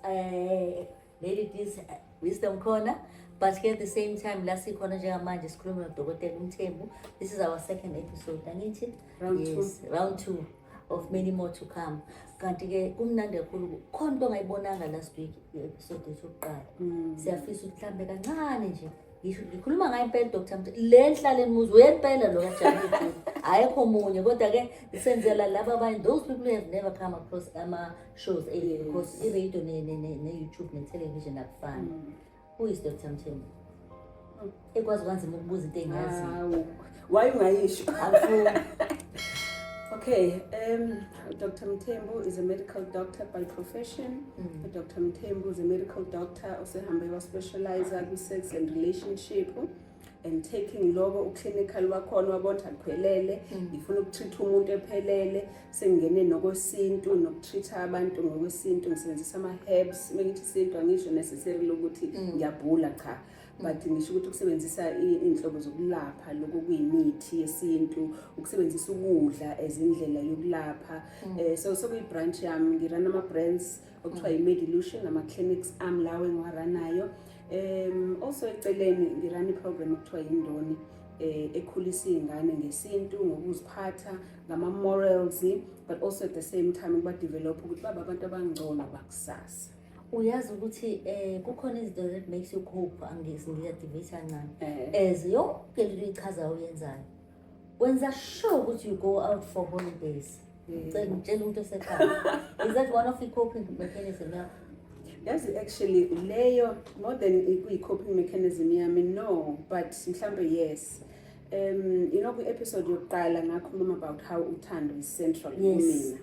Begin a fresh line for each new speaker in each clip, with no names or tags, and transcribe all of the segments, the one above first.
Lady D's Wisdom Corner, but ke at the same time la sikhona njengamanje sikhuluma nodokotela uMthembu. This is our second episode, angithi?
Round two.
Yes, round two of many more to come. Kanti ke kumnandi kakhulu, khona into ongayibonanga last week, i-episode yethu yokuqala. Siyafisa ukuthi mhlambe kancane nje ngisho ngikhuluma ngayo impela Dr. Mthembu, le nhlala emuzi uyempela lo kaJabulile, ayekho omunye, kodwa ke senzela laba abanye, those people who have never come across ama-shows ethu, because i-radio ne-YouTube ne-television akufani. Who is Dr. Mthembu? Ekwazi kanzima ukubuza into engiyaziyo.
Hawu, why ungayisho?
Angifuni.
Okay, Dr. Mthembu is a medical doctor by profession. Dr. Mthembu is a medical doctor osehambe wa-specialize kwi-sex and relationship and taking loko u-clinical wakhona, wabona ukuthi akuphelele, ngifuna uku-treat umuntu ephelele. Sengingene nokwesintu, noku-treat abantu ngokwesintu, ngisebenzisa ama-herbs. Uma ngithi isintu, angisho necessarily ukuthi ngiyabhula, cha, but ngisho ukuthi ukusebenzisa iy'nhlobo zokulapha, lokhu kuyimithi yesintu, ukusebenzisa ukudla as indlela yokulapha. So sekuyi-branch yami, ngi-run ama-brands okuthiwa i-Medilution, ama-clinics ami lawo engiwa-runayo. Also eceleni ngi-run i-program okuthiwa yindoni, ekhulisa iy'ngane ngesintu, ngokuziphatha, ngama-morals, but also at the same time ukuba-develop ukuthi babe abantu abangcono bakusasa.
Uyazi ukuthi kukhona izinto that makes you cope. Angisi ngiya-deviate kancane.
Eh.
As yonke lento uyichazayo uyenzayo, wenza sure ukuthi you go out for holidays. Ngicela ngitshela umuntu osekhaya, is that one of the coping mechanism yakho?
Yazi, actually leyo more than kuyi-coping mechanism yami, no, but mhlambe yes. You know, kwi-episode yokuqala ngakhuluma about how uthando is central kumina,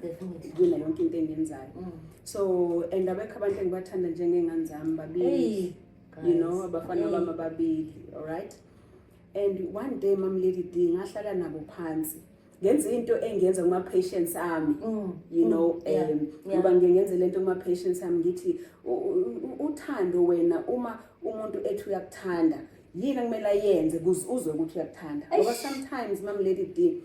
kuna yonke into engiyenzayo. So and abekho abantu engibathanda njengey'ngane zami, babili.
Hey,
You know,
guys.
Abafana
Hey.
bami ababili, alright? And one day, Mam Lady D, ngahlala nabo phansi, ngenza into engiyenza kuma-patients ami. You know, ngoba ngike ngenze lento kuma-patients ami, ngithi uthando, wena uma umuntu ethi uyakuthanda, yini ekumele ayenze kuze uzwe ukuthi uyakuthanda? Ngoba
Eish.
sometimes, Mam Lady D,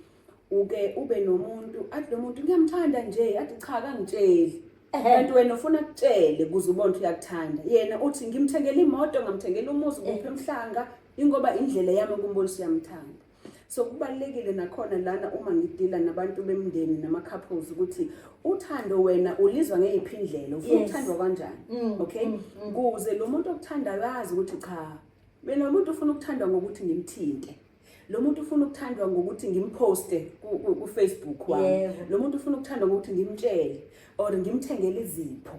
uke ube nomuntu athi lo muntu ngiyamthanda nje, athi cha, kangitsheli. Kanti wena ufuna kutshele kuze ubone ukuthi uyakuthanda. Yena uthi ngimthengele imoto, ngamthengela umuzi kuphi emhlanga, ingoba indlela yami ukumbonisa uyamthanda. So kubalulekile nakhona lana uma ngi-deala nabantu bemndeni nama-couples ukuthi uthando wena ulizwa ngeyiphi indlela, ufuna ukuthandwa kanjani, okay, kuze lo muntu okuthandayo azi ukuthi cha, mina lo muntu ufuna ukuthandwa ngokuthi ngimthinte, lo muntu ufuna ukuthandwa ngokuthi ngim-poste ku-Facebook wami, lo muntu ufuna ukuthandwa ngokuthi ngimtshele or ngimthengele izipho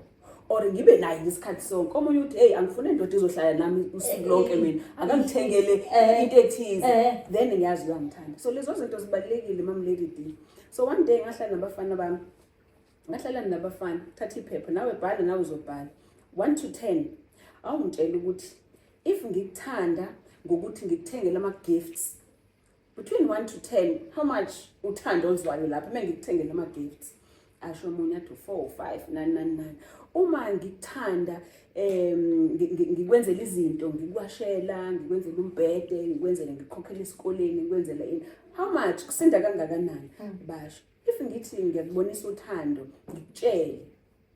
or ngibe naye ngesikhathi sonke. Omunye uthi, "Hey, angifune indoda izohlala nami usuku lonke, mina akangithengele into ethize, then ngiyazi uyangithanda." So lezo zinto zibalulekile, Mam Lady D. So one day ngahlala nabafana bami, ngahlala nabafana, thatha iphepha nawe, bhala, nawe uzobhala 1 to 10, awungitshela ukuthi if ngikuthanda ngokuthi ngikuthengele ama-gifts, between 1 to 10, how much uthando oluzwayo lapho uma ngikuthengele ama-gifts? Asho omunye athi 4, 5, 9, 9, 9. Uma ngikuthanda ngikwenzela izinto, ngikuwashela, ngikwenzela umbhede, ngikwenzele, ngikukhokhela esikoleni, ngikwenzela ini, how much, kusinda kangakanani? Basho. If ngithi ngiyakubonisa uthando, ngikutshele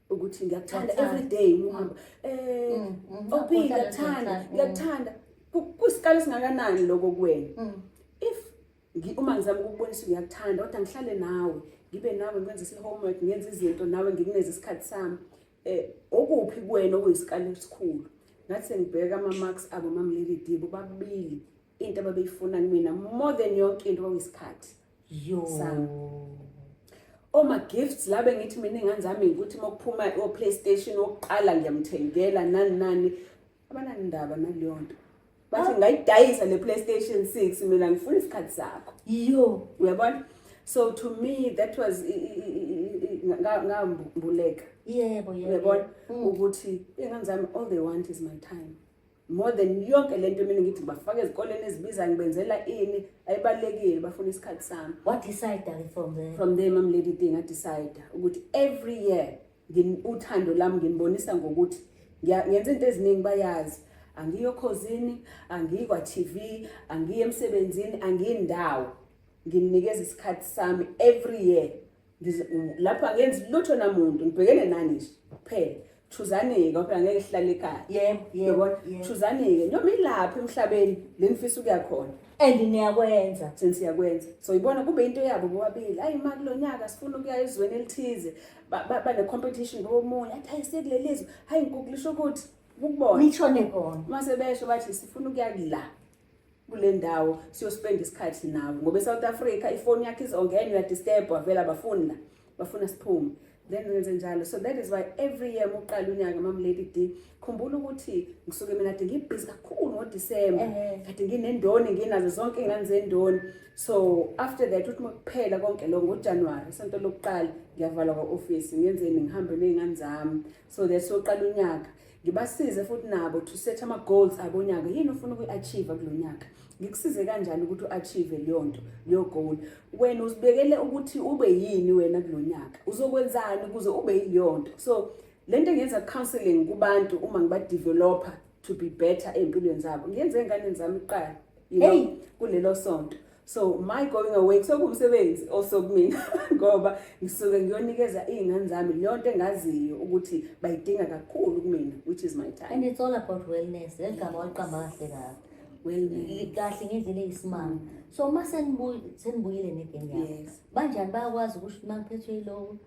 ukuthi ngiyakuthanda
Ngiyakuthanda.
every day uma uhamba, OP, ngiyakuthanda, ngiyakuthanda, kuyisikalo esingakanani lokho kuwena? If uma ngizama ukukubonisa ngiyakuthanda, kodwa ngihlale nawe, ngibe nawe, ngikwenzise i-homework, ngenze izinto nawe, ngikunikeze isikhathi sami, okuphi kuwena okuyisikalo esikhulu? Ngathi sengibheka ama-marks abo, Mam Lady D, bobabili into ababeyifuna kumina more than yonke into kwakuyisikhathi
Yo.
sami. Oma-gifts la bengithi mina iy'ngane zami ukuthi uma kuphuma o-PlayStation wokuqala ngiyamthengela, nani nani, abanandaba naleyo nto. Bathi ngayidayisa le PlayStation 6, mina ngifuna isikhathi sakho.
Yo.
Uyabona, so to me that was ngambuleka.
Yebo.
Uyabona ukuthi iy'ngane zami, all they want is my time more than yonke lento. Mina ngithi ngibafaka ezikoleni ezibiza, ngibenzela ini, ayibalulekile, bafuna isikhathi sami.
What decide from there?
From there, Mam Lady D, nga-decide ukuthi every year uthando lami nginibonisa ngokuthi ngenza into eziningi, bayazi, angiyo khozini, angiyi kwa-TV, angiyi emsebenzini, angiyindawo, nginikeza isikhathi sami every year. Lapho angenzi lutho namuntu, ngibhekene nani nje kuphela. Choosani-ke ngoba phela ngeke sihlale ekhaya.
Yebo, yebo.
Yabona?
Yebo.
Choosani-ke noma ilaphi emhlabeni lenifisa ukuya khona.
And niyakwenza.
Thina siyakwenza. So ibona kube into yabo bobabili. Hayi ma kulo nyaka sifuna ukuya ezweni elithize. Bane competition komunye. Athi hayi siye kuleli zwe. Hayi ngikulisho ukuthi ukubona.
Nishone khona.
Mase besho bathi sifuna ukuya kula kule ndawo siyospend isikhathi nawe ngoba eSouth Africa ifoni yakhe izongena uyadisturb vele abafuni la, bafuna siphume, then wenze njalo. So that is why every year muqala unyaka, Mam Lady D, khumbula ukuthi ngisuke mina kade ngibhizi kakhulu ngoDecember, kade nginendoni, nginazo zonke iy'ngane zendoni. So after that, uthi kuphela konke lo ngoJanuary, isonto lokuqala ngiyavala kwa-office, ngiyenzeni, ngihambe ney'ngane zami so that soqala unyaka ngibasize futhi nabo to set ama-goals abo onyaka. Yini ufuna ukuyi-achieve kulo nyaka? Ngikusize kanjani ukuthi u-achieve leyo nto, leyo goal? Wena uzibekele ukuthi ube yini wena kulo nyaka? Uzokwenzani ukuze ube yileyo nto? So le nto engenza counseling kubantu uma ngibadeveloper to be better ey'mpilweni zabo, ngiyenze ey'nganeni zami kuqala
Hey.
kulelo sonto. So my going away kusokuwumsebenzi also kumina ngoba ngisuke ngiyonikeza iy'ngane zami leyo nto engaziyo ukuthi bayidinga kakhulu kumina, which is my time.
And it's all about wellness. Leli gama waliqamba kahle kabi.
Wellness.
Kahle ngendlela eyisimanga. So uma senibuyile negenge yakho.
Yes.
Banjani, bayakwazi ukuthi uma ngiphethwe yiloku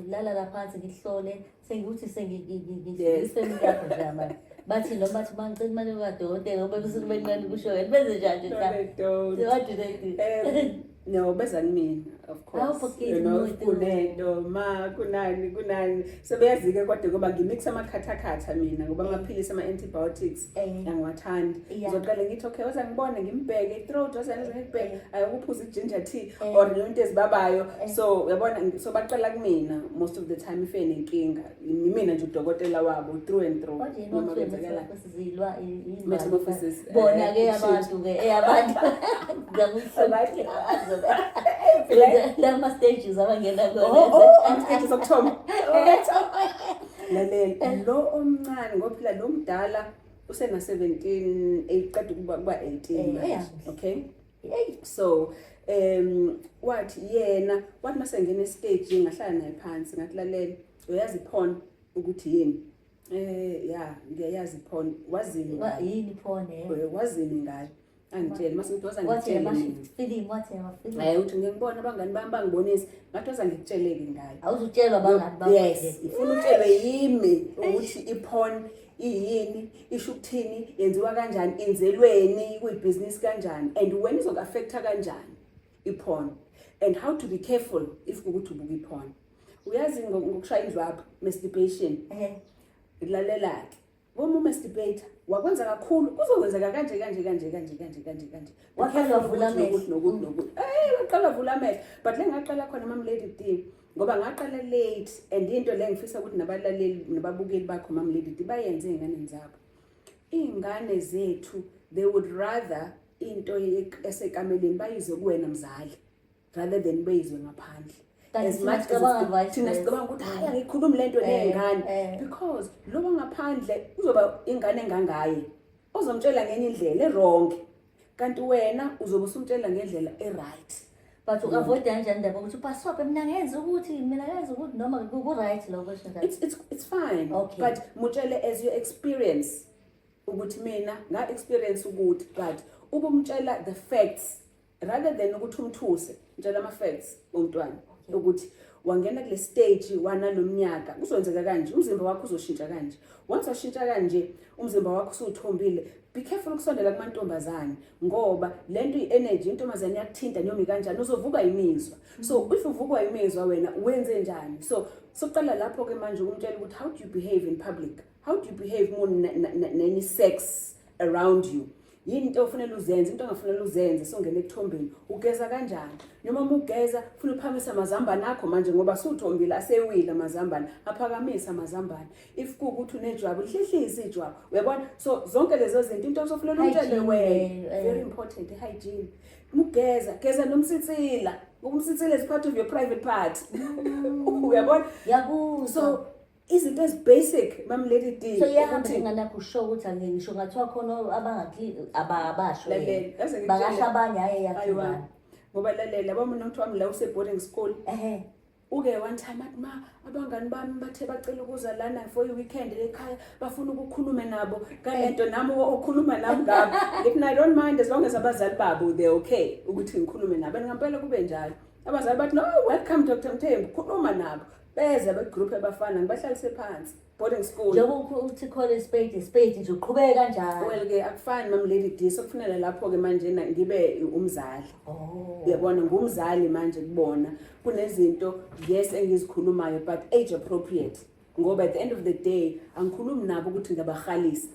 lala la phansi ngihlole sengikuthi sengifamily yakho nje manje. Bathi noma bathi bangicela imali kadokotela ngoba bese bencane kusho wena, benze njani nje?
No, they don't.
What do they do?
No, beza kumina, of course.
Forget
If kunento ma kunani kunani sebeyazi-ke kodwa ngoba ngimixa amakhathakhatha mina ngoba amaphilisi ama-antibiotics angiwathandi. Ngizoqale ngithi okay, waze ngibone, ngimbheke i-throat, waze ngibheke ayokuphuza i-ginger tea or leyo nto ezibabayo. So uyabona, so baqala kumina most of the time if enenkinga, imina nje udokotela wabo through and through.
Konje yini
Noma
okuthiwa
kwenzakala
metamorphosis
Metamorphosis,
bona ke
ukushintsha.
abantu ke eyabantu.
Abantu.
Lama stages abangena
Oh,
khona.
Ama-stages okuthoma. Lalela, lo omncane ngoba phela lo mdala usena 17, eqeda ukuba 18 manje. Okay?
Hey.
So, wathi yena wathi mase ngena stage ngahlala naye phansi ngathi, lalela, uyazi porn ukuthi yini? Ya, ngiyayazi porn. Wazini ngayo?
Yini porn eh?
Wazini ngayo? Angitshele mase ngithi waza
Wathi
ngitshele
ama
mina.
film, wathi ama film.
Hayi, uthi ngiyangibona abangani bami bangibonisa. Ngathi waza ngikutsheleke ngayo.
Awuzutshelwa abangani bakho.
Yes, ngifuna utshelwe yimi ukuthi iporn iyini, isho ukuthini, yenziwa kanjani, enzelweni, kuyibhizinisi kanjani and wena izoku-affecta kanjani iporn and how to be careful if kukuthi ubuka iporn. Uyazi ngokushaya indlwapha, masturbation. Lalela-ke, uma umasturbate wakwenza kakhulu kuzokwenzeka kanje kanje kanje kanje kanje kanje kanje. Be
Waqala
careful
wavula
ukuthi
amehlo.
nokuthi nokuthi nokuthi. Waqala wavula amehlo, but le ngaqala khona, Mam Lady D, ngoba ngaqala late and into le ngifisa ukuthi nabalaleli nababukeli bakho, Mam Lady D, bayenze ey'nganeni zabo. Iy'ngane zethu, they would rather into esekameleni bayizwe kuwena mzali rather than beyizwe ngaphandle.
Kanti
As
thina
much as
sicabanga vice
thina
versa.
sicabanga ukuthi hayi, angikhulumi lento ney'ngane because lo wangaphandle uzoba ingane engangaye ozomtshela ngenye indlela e-wrong, kanti wena uzobe usumtshela ngendlela e-right.
But u-avoid kanjani indaba ukuthi ubhasobhe, mina ngenza ukuthi, mina ngenza ukuthi, noma ku-right lokho esho njalo?
It's fine. But mutshele as your experience ukuthi mina nga-experience ukuthi, but ubumtshela the facts rather than ukuthi umthuse. Mtshela ama-facts umntwana ukuthi wangena kule stage wanalomnyaka kuzokwenzeka kanje, umzimba wakho uzoshintsha kanje, once washintsha kanje umzimba wakho usuthombile, be careful ukusondela kumantombazane ngoba lento i-energy intombazane iyakuthinta noma kanjani, uzovuka imizwa. So if uvukwa imizwa wena wenze njani? So sokuqala lapho-ke manje ukumtshela ukuthi how do you behave in public, how do you behave more nani sex around you, yini into ofanele uzenze, into ongafanele uzenze. Songena ekuthombeni, ugeza kanjani? Noma uma ugeza ufuna uphakamisa amazambane akho manje ngoba suthombile, asewile amazambane, aphakamisa amazambane. If kuwukuthi unejwabu, lihlehlise ijwabu, uyabona? So zonke lezo zinto, into osofanele umtshele
Hygiene
wena.
leyo, eh.
Very important i-hygiene. Mugeza, geza nomsitsila ngoba umsitsila is part of your private part, uyabona?
Ngiyakuzwa.
So izinto ezi-basic, Mam Lady D.
So iyahamba
ukuthi-
ingane yakho usho ukuthi angeke ngisho ngathiwa khona abangakli abasho
Lalela,
yena.
yaze ngikutshele.
Bangasho abanye, hhayi eyakho
Ayiwa.
ingane.
Ngoba lalela, yabo mina uthi wami la use-boarding school. Uke one time athi, "Ma, abangani bami bathe bacela ukuza lana for i-weekend ekhaya, bafuna ukukhulume nabo ngalento nami okhuluma nami ngabo." Ngithi, "I don't mind as long as abazali babo they okay ukuthi ngikhulume nabo." And ngampela kube njalo, abazali bathi, "No, welcome, Dr Mthembu, khuluma nabo." Beza begroup abafana, ngibahlalise phansi, boarding school.
Njengoba uthi call a spade a spade nje, uqhubeke kanjalo.
Well-ke akufani, Mam Lady D, sokufunela lapho-ke manje ngibe umzali. Uyabona, ngumzali manje kubona. Kunezinto, yes, engizikhulumayo, but age appropriate, ngoba at the end of the day angikhulumi nabo ukuthi ngiyabahalisa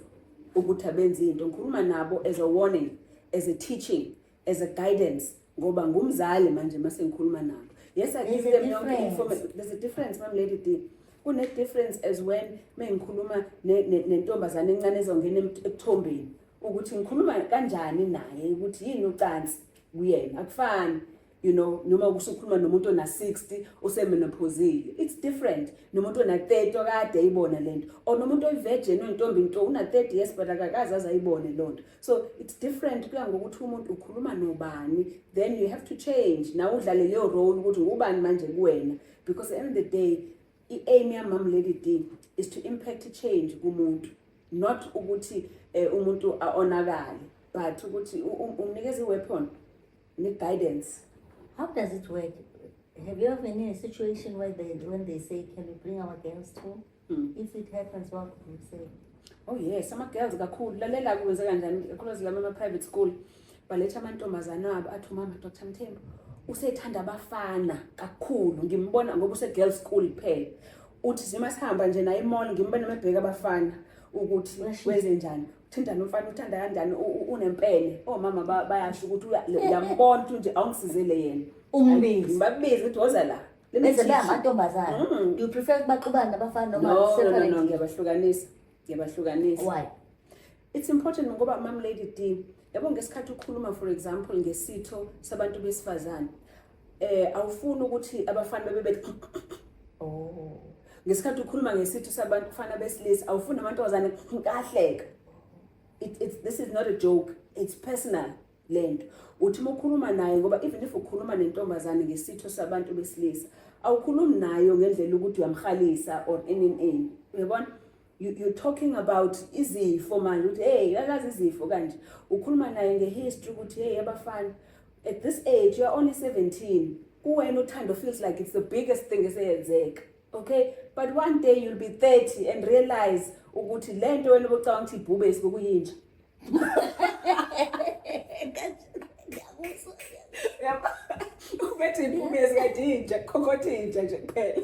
ukuthi abenze into. Ngikhuluma nabo as a warning, as a teaching, as a guidance, ngoba ngumzali manje mase ngikhuluma nabo. Yes, I
There's
give
a
them yonke
difference.
information. There's a difference, Mam Lady D. Kune-difference as when mengikhuluma nentombazane encane ezongena ekuthombeni, ukuthi ngikhuluma kanjani naye ukuthi yini ucansi kuyena. Akufani noma usukhuluma nomuntu ona-60 usemenopausile, it's different nomuntu ona-30 okade eyibona lento, or nomuntu oyi-virgin, oyintombi nto, una-30 years but akakaze aze ayibone loo nto. So it's different, kuya ngokuthi umuntu ukhuluma nobani. Then you have to change nawe, udlale leyo role ukuthi ngubani manje kuwena, because at the end of the day i-aim yamam Lady D is to impact change kumuntu, not ukuthi umuntu aonakale, but ukuthi umnikeze i-weapon ne-guidance.
How does it work? Have you ever been in a situation where they, when they say, "Can we bring our girls too?" If it happens, what would you say?
Oh yes, ama-girls kakhulu. Lalela, kwenze kanjani, kakhulukazi lama ama-private school, baletha amantombazane abo, athi, "Umama, Dr Mthembu, usethanda abafana kakhulu, ngimbona ngoba use-girls school kuphela." Uthi sima sihamba nje naye e-mall, ngimbona mebheka abafana ukuthi
Uyashintsha.
wenze njani, uthinta nomfana, uthanda kanjani, unempene. Omama bayasho ukuthi uyambona ukuthi nje awungisizele yena.
Umbize.
Ngibabize ukuthi, "Woza la. Let me
Beze
teach you."
beyamantombazane. Do you prefer baxubane nabafana noma
No, no, no,
separate?
ngiyabahlukanisa, ngiyabahlukanisa.
Why?
It's important ngoba, Mam Lady D, yabo, ngesikhathi ukhuluma, for example, ngesitho sabantu besifazane, awufuni ukuthi abafana bebe bethi Ngesikhathi ukhuluma ngesitho sabantu kufana besilisa, awufuni amantombazane kahleka. It, it's this is not a joke, it's personal lento. Uthi uma ukhuluma naye, ngoba even if ukhuluma nentombazane ngesitho sabantu besilisa, awukhulumi nayo ngendlela ukuthi uyamhalisa or any, uyabona? You're talking about izifo manje, ukuthi hey, yakazi izifo kanje. Ukhuluma naye ngehistory ukuthi hey, abafana at this age, you are only 17, kuwena uthando feels like it's the biggest thing eseyenzeka, okay? But one day you'll be 30 and realize ukuthi lento wena obocabanga ukuthi ibhubesi kokuyinja. Yabo, ubethi ibhubesi kanti inja, khokhotha inja nje kuphela.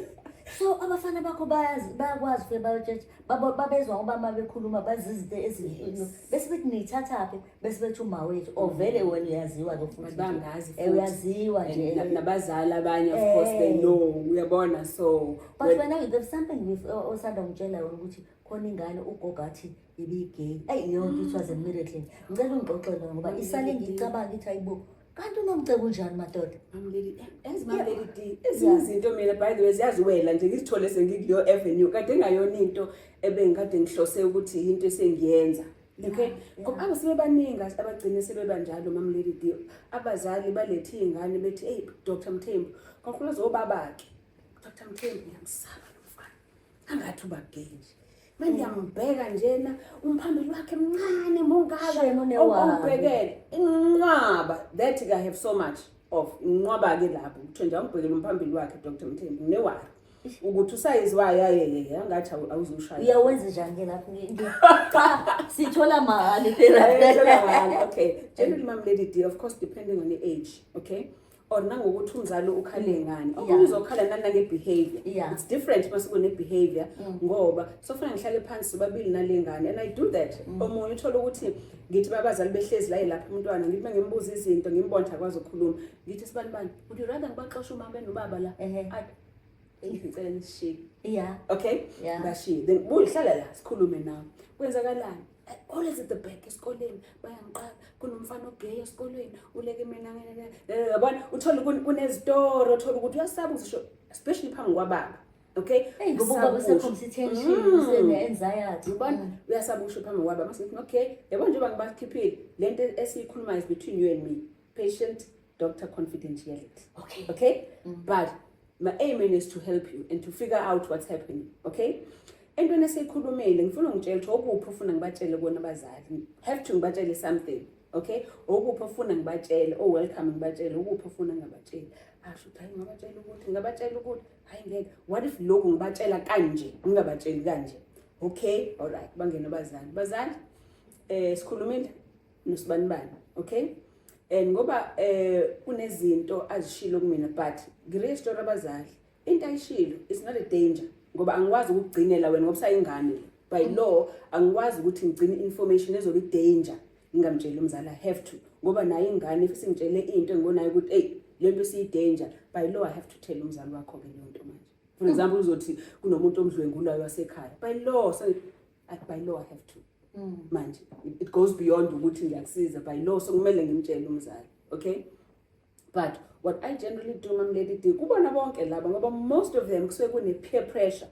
So abafana bakho bayazi, bayakwazi ufike bayotshetshi babezwa ngoba uma bekhuluma bazi izinto ezinkulu, bese bethi niyithathaphi, bese bethi uma wethu, or vele wena uyaziwa-ke futhi nje.
Bangazi
Eh,
futhi.
uyaziwa nje.
And nabazali abanye, of course, they know, uyabona? So
But wena, there's something with osanda ngitshela yona ukuthi khona ingane ugogo athi ibigay. Eyi, yonke, it was a miracle. Ngicela ungixoxele yona ngoba isale ngicabanga ithi, hayibo, kanti uNomcebo unjani, madoda?
Mam Lady, yazi, Mam Lady D, ezinye izinto mina, by the way, ziyaziwela nje, ngizithole sengikuleyo avenue kade engayona into ebengikade ngihlose ukuthi into esengiyenza, okay? Ngoba abo sebebaningi abagcine sebebanjalo, Mam Lady D. Abazali balethe iy'ngane bethi, "Hey, Dr Mthembu," kakhulukazi obaba-ke, "Dr Mthembu, ngiyamsaba lo mfana, angathi uba gay nje. Manje ngiyambheka njena, umphambili wakhe mncane mungaka."
Shame, unewabi.
Ongibhekele inqwaba that I have so much of inqwaba-ke lapho kuthiwe nje awungibhekele umphambili wakhe, Dr Mthembu, nginewari ukuthi usayizi wayo ayeyeye angathi awuzushaya.
Uyawenza njani ke lapho? Cha, sithola mahhala i-therapy.
Okay, generally, Mam Lady D, of course depending on the age, okay, or nangokuthi umzali ukhale ngani. Okunye uzokhala nanange-behavior. It's different mase kune-behavior, ngoba sofuna ngihlale phansi sobabili nale ngane, and I do that. Omunye uthole ukuthi ngithi babazali behlezi la yilapho umntwana, ngithi bengimbuza izinto, ngimbona ukuthi akwazi ukukhuluma, ngithi, "Sibani bani, would you rather ngibaxoshe umama nobaba la?" Athi, "Ngicela nishiye." Okay. Ngashiye, then buye hlala la sikhulume nawe, kwenzakalani? Always at the back esikoleni bayangiqala, kunomfana ogay esikolweni uleke mina. Yabona, uthole kunezitori, uthole ukuthi uyasaba ukuzisho, especially phambi kwababa, okay?
Eyi, ngoba
Uyasaba
ubaba
ukusho.
usekhombisa i-tension, usene-anxiety.
Uyabona, uyasaba ukusho phambi kwababa. Mase ngithi, "Okay, yabona, njengoba ngibakhiphile, lento esiyikhulumayo is between you and me, patient doctor confidentiality." Okay, but My aim is to help you and to figure out what's happening, okay? Entweni esiyikhulumile, ngifuna ungitshele ukuthi okuphi ufuna ngibatshele kona abazali. Have to ngibatshele something, okay? Okuphi ofuna ngibatshele, oh welcome, ngibatshele okuphi ofuna ngingabatsheli. Asho ukuthi hayi, ngingabatshela ukuthi, ngingabatshela ukuthi hayi ngeke. What if lokhu ngibatshela kanje, ngingabatsheli kanje? Okay, all right, bangena abazali. Bazali, sikhulumile nosibanibani, okay? And ngoba kunezinto azishilo kumina, but ngi-reassure abazali, into ayishilo is not a danger, ngoba angikwazi ukugcinela wena ngoba usayingane. By law angikwazi ukuthi ngigcine information ezobe danger ngingamtsheli umzali. I have to, ngoba naye ingane if singitshele into engibonayo ukuthi hey, le nto isiyi-danger, by law I have to tell umzali wakho ke leyo nto. Manje, for example, uzothi kunomuntu omdlwengulayo wasekhaya, by law, so by law I have to. Manje it goes beyond ukuthi ngiyakusiza, by law so kumele ngimtshele umzali, okay? But what I generally do, Mam Lady D, kubona bonke laba, ngoba most of them kusuke kune peer pressure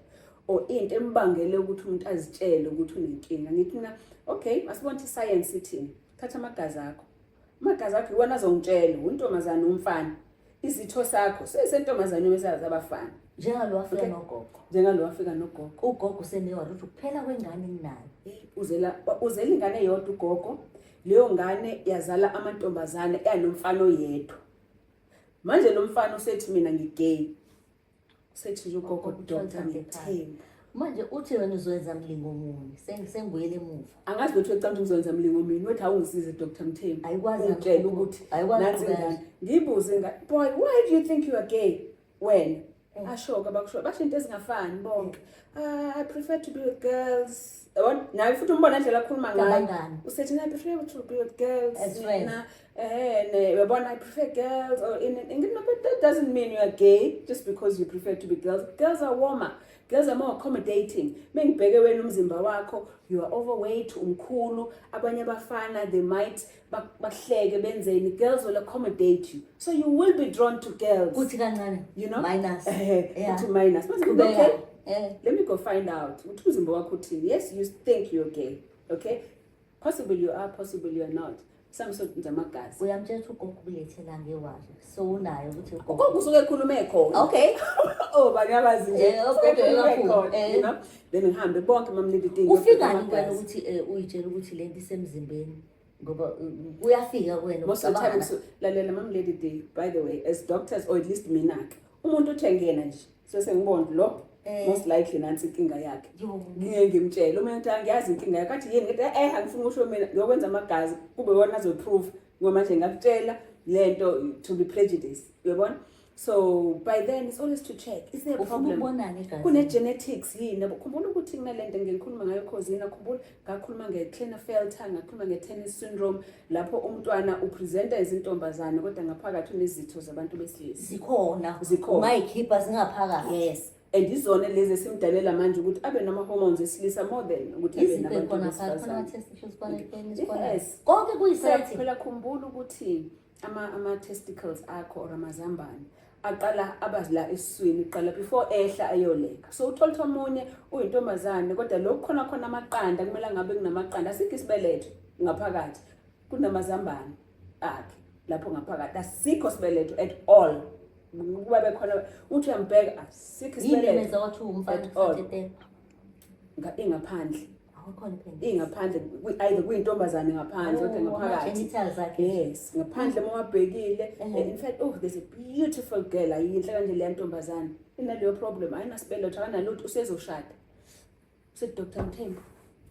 or into embangele ukuthi umuntu azitshele ukuthi unenkinga, ngithi mina, okay, asibone ukuthi science ithini. Thatha amagazi akho, amagazi akho iwona azongitshela untombazana, umfana. Izitho sakho sesentombazane noma abafana.
Njengalo wafika nogogo.
Njengalo wafika nogogo.
Ugogo usenewa ukuthi kuphela kwengane enginayo.
Uzela ingane eyodwa ugogo. Leyo ngane yazala amantombazane, eyanomfana oyedwa. Manje lo mfana usethi mina ngi-gay. Usethi nje ugogo, Dr Mthembu.
Manje uthi wena uzoyenza mlingo muni? Sengibuyele emuva.
Angazi ukuthi wecanga ukuthi ngizokwenza mlingo mini. Wethi awungisize, Dr Mthembu.
Ayikwazi.
Ungitshele ukuthi
Ayikwazi
nansi
ukuqhubeka.
ingane. Ngiyibuze ingane, boy, why do you think you are gay wena? Asho-ke abakusho, basho into ezingafani bonke. "Ah, I prefer to be with girls." Yabona naye futhi umbona indlela akhuluma ngayo.
Ngabangani.
Usethi, "I prefer to be with girls."
As friends.
Mina, ne uyabona, "I prefer girls," or in, no, but that doesn't mean you are gay just because you prefer to be girls. Girls are warmer, girls are more accommodating. Mengibheke wena umzimba wakho, you are overweight, umkhulu. Abanye abafana, they might bahleke, benzeni. Girls will accommodate you, so you will be drawn to girls.
Kuthi kancane.
You know.
Minus.
Kuthi minus. Mase
Qhubeka.
okay, let me go find out ukuthi umzimba wakho uthini. Yes, you think you're gay, okay, possible you are, possible you are not. Some sort nje amagazi.
Uyamtshela ukuthi ugogo ukulethela ngewasho. So unayo ukuthi ugogo.
Ugogo usuke ekhulume khona. Oh, bangabazi nje.
Ugogo
Usuke ekhulume
uyakhuluma,
khona, you know, then ngihambe bonke, Mam Lady D.
Ufikani kuwena ukuthi uyitshela ukuthi lento isemzimbeni? Ngoba kuyafika kuwena
Most of the time
ukucabanga.
Lalela, Mam Lady D, by the way, as doctors, or at least mina ke, umuntu uthi engena nje, so sengibona lo most likely nansi inkinga yakhe.
Yo.
Ngiye ngimtshele uma ngithi angiyazi inkinga yakhe, athi yini? Ngithi angifuni ukusho mina, ngiyokwenza amagazi kube wona azoprove, ngoba manje ngakutshela lento to be prejudice, uyabona? So by then it's always to check, is there a
Ufuna
problem?
ukubonani egazini?
Kune-genetics yini, yabo? Khumbula ukuthi kunalento ngikhuluma ngayo khozina. Khumbula ngakhuluma nge-Klinefelter, ngakhuluma nge-Turner syndrome, lapho umntwana upresenta izintombazane kodwa ngaphakathi unezitho zabantu besilisa.
Zikhona.
Zikhona.
Ungayikhipha, zingaphakathi.
Yes, and izona lezi esimdalela manje ukuthi abe nama-hormones esilisa more than ukuthi abe
Izinto
nabantu
ey'khona phakathi, khona
besifazane.
ama-testicles, khona i-penis, khona konke kuyisethi.
Phela khumbula ukuthi ama-testicles akho or amazambane aqala aba la esiswini kuqala before ehla ayoleka. So uthola ukuthi omunye uyintombazane, kodwa lokhu khona khona amaqanda, kumele ngabe kunamaqanda, asikho isibeletho ngaphakathi, kunamazambane akhe lapho ngaphakathi, asikho sibeletho at all. Kuba bekhona uthi uyambheka, asikho
Yini
isibeletho
emenza wathi uwumfana
at all.
kuthathe tepa?
Ingaphandle.
Awukhona i-penis.
Ingaphandle, either kuyintombazane ngaphandle kodwa
Oh,
ngaphakathi.
ama-genitals akhe.
Yes, ngaphandle uma wabhekile. In fact, oh, there's a beautiful girl, ayinhle kanje leya ntombazane, inaleyo problem, ayinasibeletho, akanalutho, usezoshada. Usethi, "Dr Mthembu,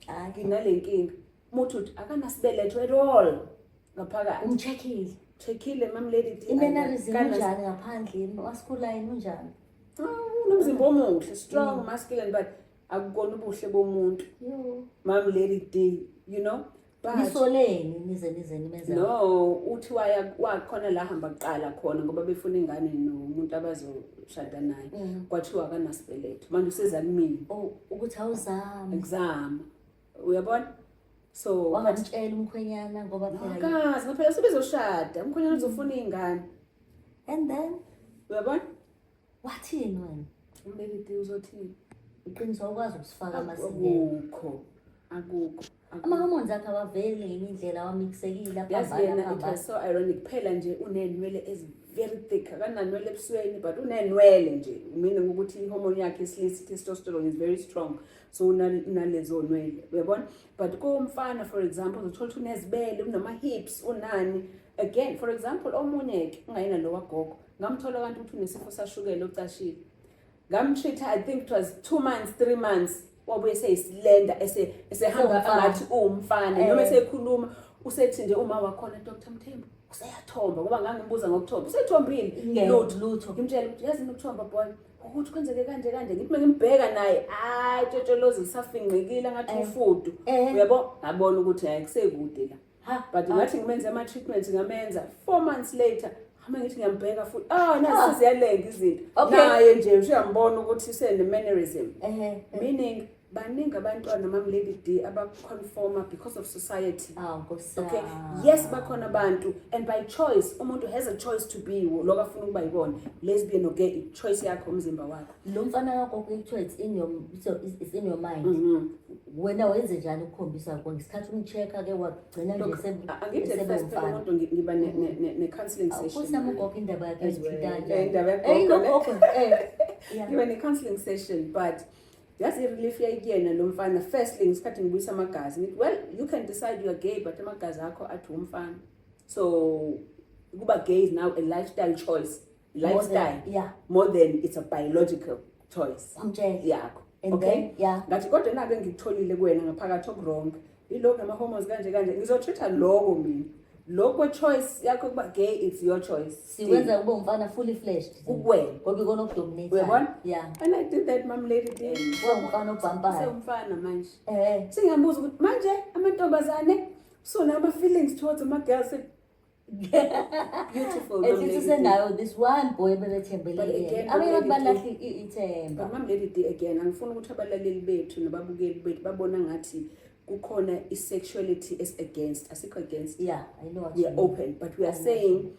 Hayi.
nginale nkinga." Muthi uthi akanasibeletho at all ngaphakathi.
Umcheckile.
Checkile, Mam Lady D.
I-mannerism unjani ngaphandle? Masculine unjani?
Ah, unomzimba omuhle, strong, masculine, but akukona ubuhle bomuntu.
Yo.
Mam Lady D, you know, but
Nisoleni nize nimenze.
No, uthi waya wakhona la hamba kuqala khona ngoba befuna ingane nomuntu abazoshada naye, kwathiwa akanasibeletho. Manje useza kumina.
Oh, ukuthi awuzame.
Exam, uyabona? So
Wangamtshela umkhwenyana ngoba phela
akazi ngoba phela sebezoshada, umkhwenyana uzofuna iy'ngane.
And then
Uyabona?
Wathini wena?
Umbelidi uzothini?
Iqiniso, awukwazi ukusifaka amasingelo.
Akukho, akukho, akukho.
Ama-hormones akhe awaveli ngenye indlela, awamixekile.
Yazi
aphambana
yena, it
aphambana.
was so ironic phela nje, unenwele ezi Very thick, akananwele ebusweni, but unenwele nje, meaning ukuthi i-hormone yakhe yesilisa, testosterone, is very strong, so unalezo nwele, uyabona. But komfana, for example, uzothola ukuthi unezibele, unama-hips, unani. Again, for example, omunye-ke ungayena lo wagogo, ngamthola kanti ukuthi unesifo sashukela ocashile. Ngamtreat, I think it was 2 months, 3 months, wabuye seyisilenda, esehamba
Sewumfana.
Angathi uwumfana noma esekhuluma usethi nje uma wakhona, "Dr Mthembu, useyathomba," ngoba ngangimbuza ngokuthomba, usethombile. Lutho.
Lutho.
Ngimtshela ukuthi yazi ukuthomba, boy, ukuthi kwenzeke kanje kanje. Ngithi mengimbheka naye, hayi, tshotsholozi lisafinqekile ngathi ufudu. Uyabo, ngabona ukuthi hayi, kusekude la.
Ha.
But ngathi ngimenze ama-treatments, ngamenza, 4 months later hama ngithi ngiyambheka futhi, ah, nazi seziyalenga izinto. Naye nje usuyambona ukuthi sene-mannerism. Meaning baningi abantwana, Mam Lady D, abaconforma because of society.
Awu, Nkosi
Okay,
yami.
yes, bakhona abantu, and by choice, umuntu has a choice to be lokho afuna ukuba yikona, lesbian or gay, i-choice yakho, umzimba wakho.
Lo mfana kagogo kuthiwa it's in your mind. Wena wenze njani ukukhombisa ngesikhathi umcheck-a ke, wagcina nje
Look, angithi at first phela
sebewumfana?
umuntu ngiba ne-counselling session
Nkosi yami, ugogo, indaba yakhe
as well.
ngithinta kanjani?
Indaba yagogo
Eh,
le.
nogogo, yeah.
Ngiba ne-counselling session, but yazi i-relief yayikuyena lo mfana. Firstly, ngesikhathi ngibuyisa amagazi, ngithi, "Well, you can decide you are gay, but amagazi akho athi umfana." So kuba gay is now a lifestyle choice, lifestyle, more than it's a biological choice
Wamtshela.
yakho.
And
Okay,
then, yeah.
ngathi kodwa nake ngikutholile kuwena ngaphakathi oku-wrong, yilokhu nama-hormones kanje kanje, ngizotreat-a loko mina. Lokho kwe-choice yakho kuba gay, it's your choice.
Sikwenza kube umfana fully fledged.
Kukuwena.
Ngoba ikona okudominate.
Uyabona?
Yeah.
And I did that, Mam Lady D.
Wawumfana obhampayo.
Sewumfana manje. Singiyambuza ukuthi manje amantombazane usunama-feelings towards ama-girls. Beautiful,
At
Mam
least
Lady D.
usenayo this one boy ebebethembele
But
yena.
again,
Abanye abantu
Mam Lady D-
balahla ithemba.
But Mam Lady D, again, angifuni ukuthi abalaleli bethu nababukeli bethu babona ngathi kukhona i-sexuality is against. Asikho against.
Yeah, I know what
We
you
are
mean.
open, but we are saying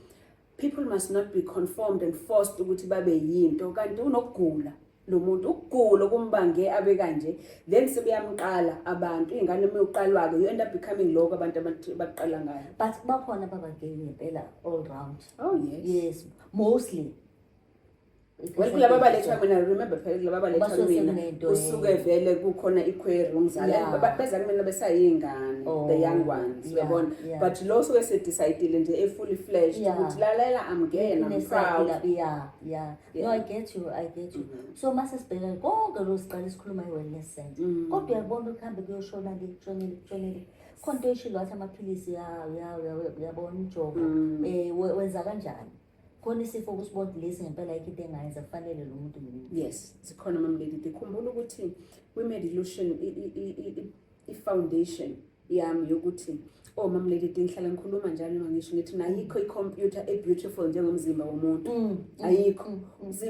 people must not be conformed and forced ukuthi babe yinto, kanti unokugula lo muntu, ukugula okumbange abe kanje. Then sebeyamqala abantu, iy'ngane uma uqalwa-ke, you end up becoming lokho abantu baqala ngayo.
But bakhona ababa-gay ngempela all round.
Oh yes.
Yes, mostly.
Well, kulaba abalethwa mina, remember phela, kulaba abalethwa
Basuke
mina
sekunento,
kusuke vele kukhona i-query umzali. Beza kumina besayingane, the young ones, uyabona. But lo suke se-decide nje, e-fully fledged, ukuthi lalela, I'm gay and I'm proud.
Yeah. No, I get you, I get you. So mase sibheka konke lo, siqala isikhuluma i-wellness center. Kodwa uyabona ukuhambe kuyoshona le, kushonele, kushonele. Khona into oyishilo, wathi amaphilisi, ya uyabona umjovo. Wenza kanjani? Khona isifo kusibona ukuthi lesi ngempela ayikho into engayenza, kufanele lo muntu
Yes, zikhona, Mam Lady. Ndikhumbula ukuthi kwi-Medilution, i-foundation yami yokuthi, oh, Mam Lady D, ngihlala ngikhuluma njalo noma ngisho ngithi nayikho i-computer e-beautiful njengomzimba womuntu. Ayikho.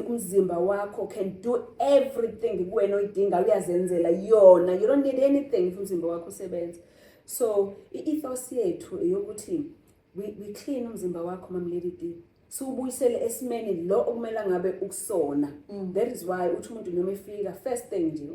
Umzimba wakho can do everything kuwena oyidinga, uyazenzela yona. You don't need anything if umzimba wakho usebenza. So i-ethos yethu eyokuthi we clean umzimba wakho, Mam Lady D, siwubuyisele esimeni lo okumele ngabe ukusona. That is why uthi umuntu noma efika, first thing nje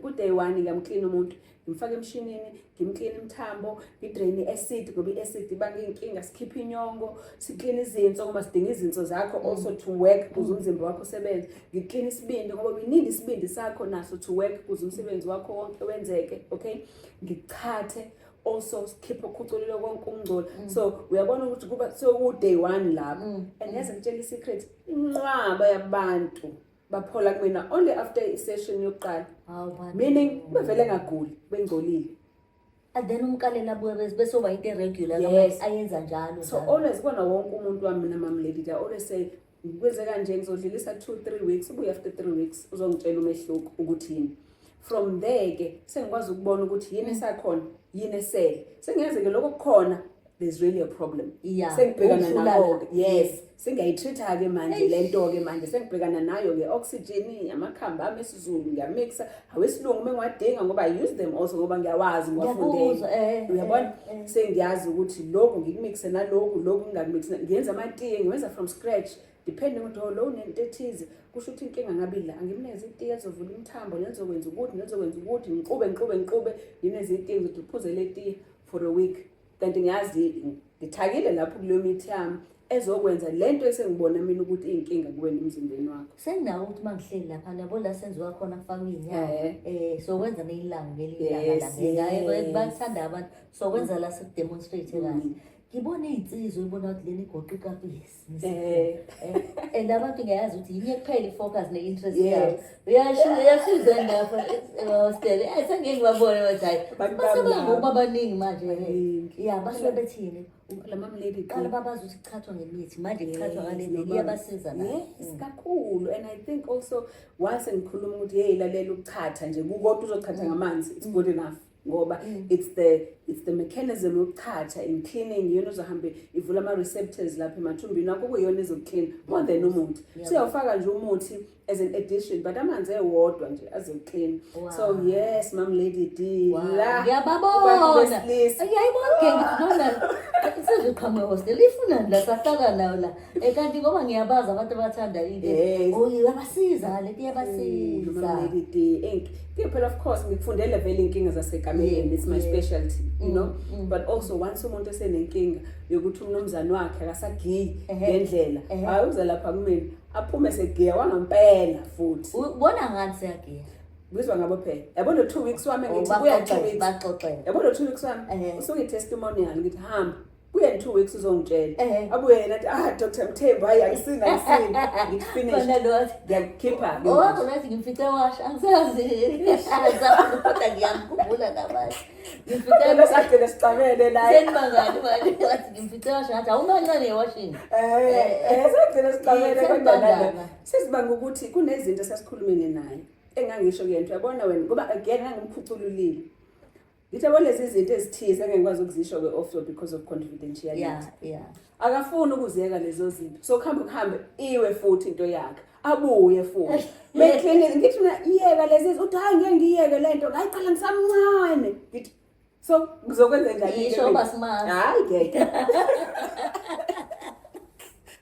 ku-day one ngiyamklina umuntu, ngimfake emshinini, ngimkline imithambo, ngidrain i-acid, ngoba i-acid ibanga iy'nkinga, sikhiphe inyongo, sikline izinso ngoba sidinga izinso zakho also to work ukuze umzimba wakho usebenze, ngikline isibindi ngoba we need isibindi sakho naso to work ukuze umsebenzi wakho wonke wenzeke. Okay, ngichathe also, sikhiphe ukhuculile konke ukungcola. So uyabona ukuthi kuba soku-day one lapho. And yazi ngitshela i-secret, inqwaba yabantu baphola kumina only after i-session yokuqala.
Hawu bantu.
Meaning bevele ngaguli, bengcolile.
And then umkalela abuye bese uba into e-regular ayenza njalo.
So
njalo.
Always kona wonke umuntu wami mina, Mam Lady, I always say kwenze kanje, ngizodlulisa 2, 3 weeks, ubuye after 3 weeks uzongitshela umehluko ukuthi yini. From there ke sengikwazi ukubona ukuthi yini esakhona, yini esele. Sengiyazi ke lokho kukhona, there's really a problem. Sengibhekana
Ukuhlulana.
nako, yes, sengiyayi-treat-a ke manje lento ke manje, sengibhekana nayo nge-oxygen, amakhambi ami esiZulu ngiyamixa, awesilungu uma ngiwadinga, ngoba I use them also ngoba ngiyawazi, ngiwafundele.
Ngiyakuzwa,
Uyabona, sengiyazi ukuthi lokhu ngikumixe naloku, lokhu ngingakumixe, ngiyenza amatiye, ngiwenza from scratch, depending ukuthi, oh, lo unento ethize, kusho ukuthi inkinga ngabe ila, angimnikeze itiye elizovula imithambo, nelizokwenza ukuthi, nelizokwenza ukuthi, ngixube, ngixube, ngixube, ngineze itiye, ngizothi uphuze le tiye for a week, kanti ngiyazi ngithakile lapho kuleyo mithi yami. Ezokwenza lento esengibona mina ukuthi iyinkinga kuwena emzimbeni wakho.
Senginawo ukuthi uma ngihleli lapha, yabo, la senziwa khona kufakwa iy'nyawo. Sokwenza neyilanga ngelinye ilanga la, bakuthanda abantu, sokwenza la sikudemonstrate kahle. Ngibone iy'nsizwa, ibona ukuthi lena igoqa ikapisi. And abantu ngiyazi ukuthi yinye kuphela i-focus ne-interest yabo. Uyashuza lapho ehostel. Sengeke ngibabone bathi hayi.
Abantu bami
Base
laba.
bangokuba baningi manje.
Baningi.
Ya, basuke bethini?
La Mam Lady
Qala babazi ukuthi kuchathwa ngemithi, manje kuchathwa ngale ndlela iyabasiza nabo.
Yes, kakhulu. And I think also once ngikhuluma ukuthi, hey, lalela, ukuchatha nje kukodwa, uzochatha ngamanzi, it's good enough ngoba it's the mechanism yokuchatha in cleaning yona uzohambe ivula ama-receptors lapha emathumbini wakho, kuyiyona ezokuclean more than umuthi. So uyawufaka nje umuthi as an addition, but amanzi ewodwa nje azoclean. So yes, Mam Lady D, la
Ngiyababona.
kubantu besilisa.
Ngiyayibona ke, ngithi nona isizoqhamuka hostel ifunani la, sahlala nayo la. Kanti ngoba ngiyabazi abantu abathanda into. Oh, iyabasiza le nto, iyabasiza.
Mam Lady D, ink. Ke phela, of course, ngikufundele vele inkinga zasekameleni, it's my specialty. But also once umuntu esenenkinga yokuthi umnumzane wakhe akasagiyi ngendlela, hayi, uza lapha kumina aphume segiya wangampela futhi.
Ubona ngani siyagiya?
Ngizwa ngabo phela. Yabo lo 2 weeks wami
Oh,
ngithi kuya 2
baxoxele,
weeks.
baxoxele.
Yabo lo 2 weeks wami usuke testimonial, ngithi hamba. Kuye in 2 weeks uzongitshela. Abuye yena athi, "Ah, Dr Mthembu, hayi, angisini, angisini." Ngithi finish.
Khona lo athi,
Ngiyakukhipha.
Owakho nathi ngimfice washa, angisazi. Angisazi kodwa ngiyamkhumbula namanje. Ngimfice
Phela sagcina sixabene la.
Senibangani manje, wathi ngimfice washa, ngathi awumancane washing.
Sagcina sixabene kodwa
Senibangana.
nalo. Sesibanga ukuthi kunezinto esasikhulumene naye. Engangisho kuyena, uyabona wena, ngoba again ngangimkhucululile. Ngithi yabo lezi zinto ezithize engeke ngikwazi ukuzisho ke off because of confidentiality. Akafuni ukuziyeka lezo zinto, so kuhambe kuhambe iwe futhi into yakhe, abuye futhi beklinikhi. Ngithi mina, iyeka lezi, uthi, "Hayi, ngeke ngiyeke le nto, ngayiqala ngisamncane." Ngithi, so ngizokwenza njani?
Yisho uba simazi.
Hayi, ngeke.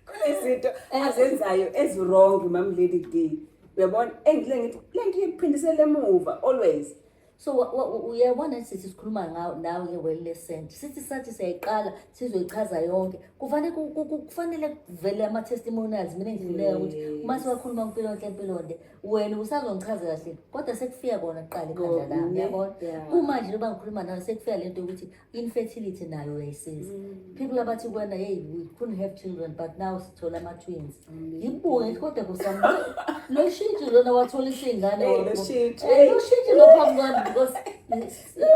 Kunezinto azenzayo ezi-wrong, Mam Lady D, uyabona, engile ngithi le nto ikuphindisele emuva always.
So uyabona, sithi sikhuluma ngawo nawe nge-wellness center, sithi sathi siyayiqala, sizoyichaza yonke. Kufanele kufanele kuvele ama-testimonials. Mina ngihluleka ukuthi uma siwakhuluma kuMpilonhle Mpilonde, wena usazongichaza kahle, kodwa sekufika kona kuqala ekhanda lami, uyabona. Kumanje njengoba ngikhuluma nawe, sekufika lento yokuthi infertility nayo uyayisiza. People abathi kuwena, "Hey, we couldn't have children, but now sithola ama-twins." Ngibuke ngithi, kodwa kusami lo shintshi lona wathola iy'ngane.
Hey, lo shintshi.
Lo shintshi lo phambi kwami, because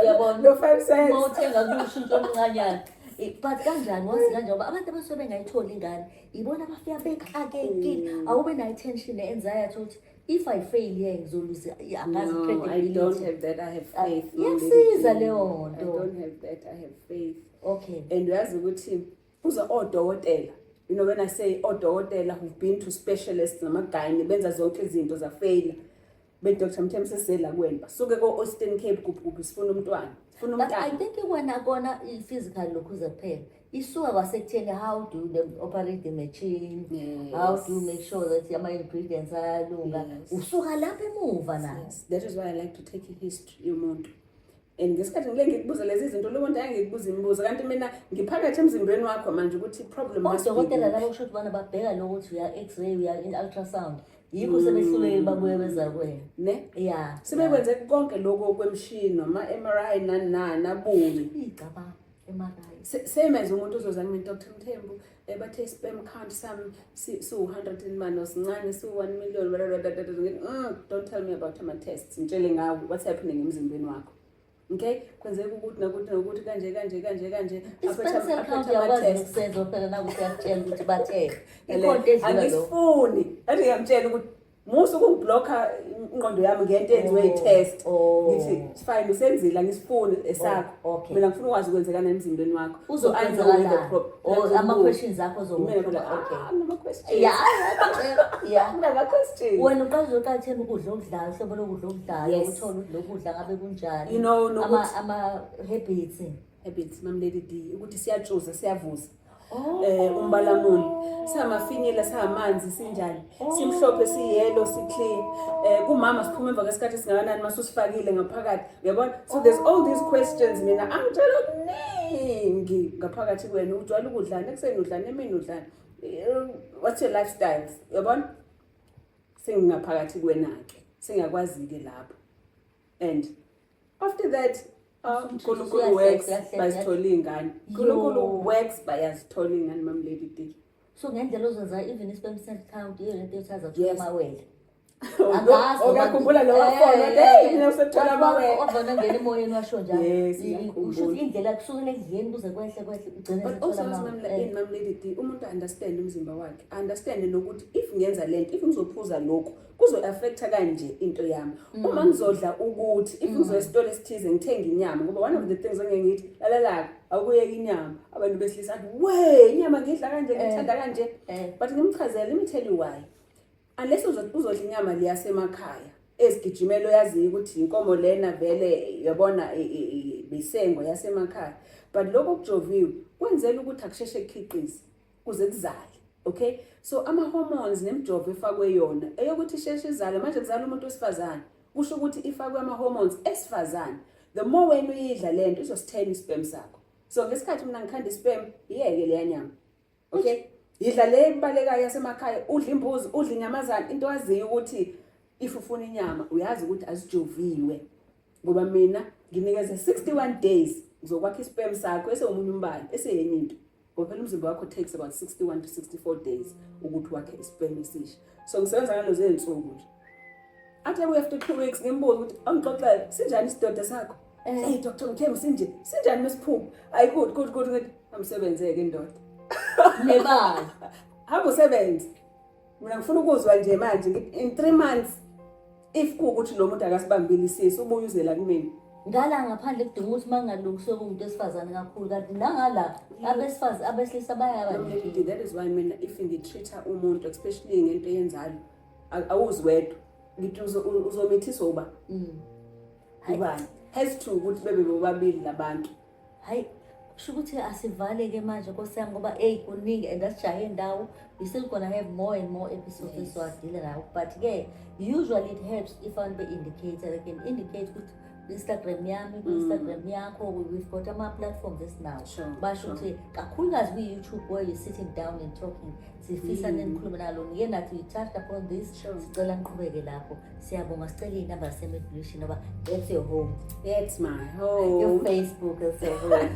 uyabona
No 5 cents.
uma uthenga kushintsho omncanyana. But kanjani wazi kanjani? Ngoba abantu abasuke bengayitholi ingane ibona abafika bexakekile, awube nayo i-tension ne-anxiety ukuthi if I fail here ngizoluza, angazi.
No, I don't
Credibility.
have that. I have
Ah,
faith. Mam Lady
iyakusiza
D.
leyo
I
nto.
don't have that. I have faith. And uyazi ukuthi kuza odokotela. You know when I say odokotela who've been to specialists namagayini, benza zonke izinto zafeyila. Be Dr. Mthembu, sesela kuwena. Basuke ko Austin Cape kuphi kuphi, sifuna umntwana. Sifuna
But I
umntana.
think wena kona i-physical lokhuza kuphela isuka kwasekutheni, how do they operate the machine? How do you make sure that ama-ingredients ayalunga? Usuka lapha emuva na.
Yes. That is why I like to take a history yomuntu. And ngesikhathi ngile ngikubuza lezi zinto, lo muntu ayengikubuza imibuzo kanti mina ngiphakathi emzimbeni wakho manje ukuthi problem must be
Odokotela
kuphi.
labo kusho ukuthi bona babheka lokuthi uya x-ray, uya in-ultrasound, yikho sebehlulekile, babuye beza kuwena.
Ne? Sebekwenze konke lokho kwemshini, ama-MRI, nani nani, abuye.
Iy'cabanga MRI.
Same as umuntu ozoza kumina, "Dr Mthembu, bathe sperm count sami siwu-100 and mano sincane, siwu-1 million blah, blah, blah, blah, blah." Ngithi, don't tell me about ama-tests, ngitshele ngawo what's happening emzimbeni wakho. Okay, kwenzeka ukuthi nokuthi nokuthi, kanje kanje kanje kanje."
I-sperm cell count
Aphethe
uyakwazi
ama-test.
nokusenza phela nakuthi uyakutshela ukuthi bathe
Ele,
ikhona into edlula lokho.
Angisifuni, athi ngiyamtshela ukuthi musa ukungiblocka ingqondo yami ngento enziwe i-test. Ngithi it's fine, usenzile, angisifuni esakho. Mina ngifuna ukwazi ukwenzekana emzimbeni wakho. So I know where the
Uzokwenzakalani
problem.
or ama-questions akho.
Mina phela,
Okay.
ah, nama-questions. Nama-questions.
Wena uqala uzoqala thena ukudla okudlayo, uhlobo lokudla okudlayo.
Yes.
Uthole ukuthi lokudla ngabe kunjani. Ama-habits.
Habits, Mam Lady D, ukuthi siyatshuza, siyavuza.
Oh.
Umbalamuni singamafinyila, singamanzi, sinjani, simhlophe, siyelo, si-clear, kumama siphuma emva kwesikhathi esingakanani masusifakile ngaphakathi, uyabona? So there's all these questions. Mina angitshela okuningi ngaphakathi kwena, ujwayele ukudlani ekuseni, udlani emini, udlani. What's your lifestyles, yabona? Sengingaphakathi kuwena-ke, sengiyakwazi-ke lapho. And after that, uNkulunkulu works, bayazithola iy'ngane. uNkulunkulu works, bayazithola iy'ngane, Mam Lady D.
So ngendlela ozenza, even i-sperm cell count, iyo lento yothi azathola amawele.
Uyakhumbula lo wafona, hey, mina usethola amawele.
Wavana ngena emoyeni washo njalo. Usho ukuthi indlela kusukela ekudleni kuze kwehle kwehle ugcine
sethola amawele. Mam Lady D, umuntu understand umzimba wakhe, understand nokuthi if ngenza lento, if ngizophuza lokhu, kuzo-affecta kanje into yami. Uma ngizodla ukuthi, if ngizoya esitolo esithize ngithenga inyama, ngoba one of the things engeke ngithi lalela, awukuyeka inyama, abantu besilisa athi, we, inyama ngidla kanje, ngithanda kanje, but ngimchazele, let me tell you why. Unless uzodla inyama leyasemakhaya ezigijimela, oyaziyo ukuthi inkomo lena vele, yabona, bisengwa yasemakhaya, but lokho kujoviwe kwenzela ukuthi akusheshe kukhiqize kuze kuzale. Okay, so ama-hormones nemijovo efakwe yona eyokuthi isheshe izale. Manje kuzala umuntu wesifazane, kusho ukuthi ifakwe ama-hormones esifazane. The more wena uyidla lento, izosithena i-sperm sakho. So ngesikhathi mina ngikhanda i-sperm, iyeke leya nyama, okay? Yidla le ebalekayo yasemakhaya, udla imbuzi, udla inyamazane, into waziyo ukuthi if ufuna inyama uyazi ukuthi azijoviwe, ngoba mina nginikeze 61 days, ngizokwakha i-sperm sakho esewomunye umbala, eseyenye into, ngoba phela umzimba wakho takes about 61 to 64 days ukuthi wakhe i-sperm esisha. So ngisebenza ngalezo iy'nsuku nje. Athi abuye after 2 weeks, ngimbuze ukuthi angixoxele, sinjani isidoda sakho? Hey, Dr Mthembu, sinje, sinjani mesiphupho? Ayi, good, good, good. Ngithi amsebenzeke indoda.
Nebala.
Hamba usebenze. Mina ngifuna ukuzwa nje manje, ngithi in 3 months, if kuwukuthi lo muntu akasibambile isisu, ubuye uzela kumina.
Ngala ngaphandle kudinga ukuthi uma kungalungiswe kuwumuntu wesifazane kakhulu, kanti nangala abesifazi, abesilisa bayaba
nenkinga. That is why mina if ngi-treat-a umuntu, especially ngento eyenzalo, awuzi wedwa. Ngithi uzomithiswa uba ubani, has to ukuthi bebe bobabili labantu.
Hayi, kusho ukuthi asivale-ke manje, nkosi yami, ngoba eyi, kuningi and asijahe indawo. We still gonna have more and more episodes esizowadila nawo, but-ke usually it helps if abantu be-indicate, they can indicate ukuthi ku-Instagram yami, ku-Instagram yakho, we've got ama-platforms esinawo. Basho ukuthi kakhulukazi kwi-YouTube where you're sitting down and talking, sifisa nenikhulume nalo nike nathi. We touched upon this. Sicela niqhubeke lapho. Siyabonga. Sicela iy'namba zasemedulation ngoba that's your home.
That's my
Your
home.
Facebook is your home.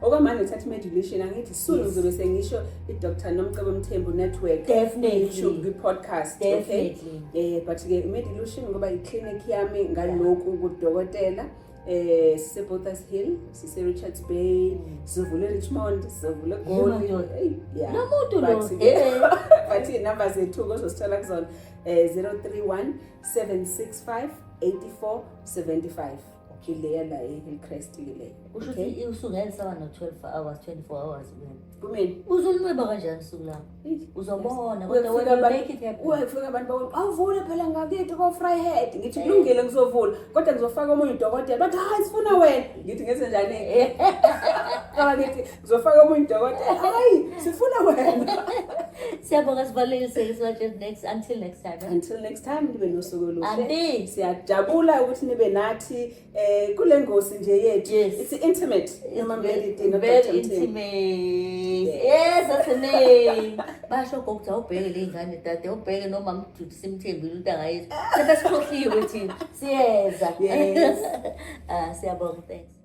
Okwamanje ngithatha i-medication, angithi soon ngizobe sengisho i-Dr Nomcebo Mthembu Network, YouTube, kwi-podcast, okay?
Definitely.
But-ke i-medilution ngoba i-clinic yami ngalokhu kudokotela, sise-Botha's Hill, sise-Richards Bay, sizovula e-Richmond, sizovula eGoli.
Madoda.
Eyi, yeah.
Lo muntu lo,
But iy'namba zethu ozosithola kuzona, 031 765 84 75, ileya la e-Hillcrest ke leyo.
Kusho
Okay?
ukuthi usuku ngeke lisaba no-12 hours, 24 hours wena.
Kumina?
Uzolinweba kanjani usuku lakho? Uzobona, kodwa
Uyafika
wena you make it happen.
Uyafika abantu babona, awuvule phela ngakithi ko-Vryheid. Ngithi kulungile, ngizovula, kodwa ngizofaka omunye udokotela. Bathi, hayi, sifuna wena. Ngithi ngenze njani? Qala, ngithi ngizofaka omunye udokotela, hayi, sifuna wena.
Siyabonga, sibalekise sibatshele next, until next time, eh?
Until next time, nibe nosuku oluhle.
Amen.
Siyajabula ukuthi nibe nathi kule ngosi nje yethu.
Yes.
It's intimate.
It's
Noma
very,
Melody no
very
Dr. Mthembu.
intimate. Yes, that's the name. Basho gogo ukuthi awubheke le ngane dade, awubheke noma mdudu simthembile untanga yethu. Sebesikhohliwe thina. Siyeza.
Yes.
Ah, siyabonga, thanks.